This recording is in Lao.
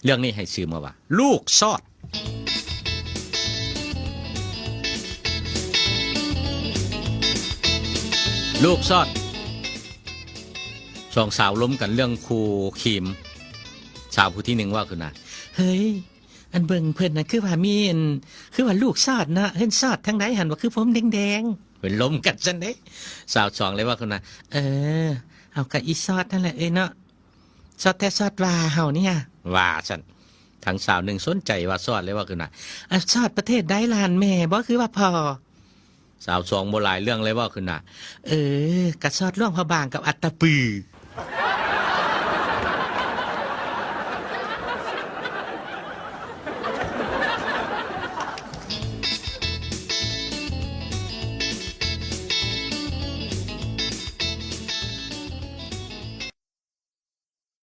ເລື່ອງນີ້ໃຫ້ຊື່ມາວ່າ ລູກຊອດ. ລູກຊອດ. ສອງສາວລົມກັນເລື່ອງຄູ່ຄີມ. ສາວຜູ້ທີໜຶ່ງເວົ້າຂຶ້ນວ່າ ເຮີ້ຍ ອັນເບິ່ງເພິ່ນນັ້ນຄືວ່າມີອັນ ຄືວ່າລູກຊອດເນາະ ເພິ່ນຊອດທາງໃດຫັ້ນ ວ່າຄືຜົມແດງໆ. ເພິ່ນລົມກັນຊັ້ນເດ້. ສາວສອງເລີຍເວົ້າຂຶ້ນວ່າ ເອີ ເອົາກະອີຊອດນັ້ນແຫຼະເອີຍເນາະ ຊອດແທ້ຊອດວ່າເຮົານີ້ຫະ ວ່າຊັ້ນ. ທາງສາວໜຶ່ງສົນໃຈວ່າຊອດເລີຍເວົ້າຂຶ້ນວ່າ ອາ ຊອດປະເທດໃດລະຫັ້ນ ແມ່ບໍ່ ຄືວ່າພໍ່? ສາວສອງບໍ່ຫຼາຍເລື່ອງເລີຍເວົ້າຂຶ້ນວ່າ ເອີ ກະຊອດຫຼວງພະບາງກັບອັດຕະປື.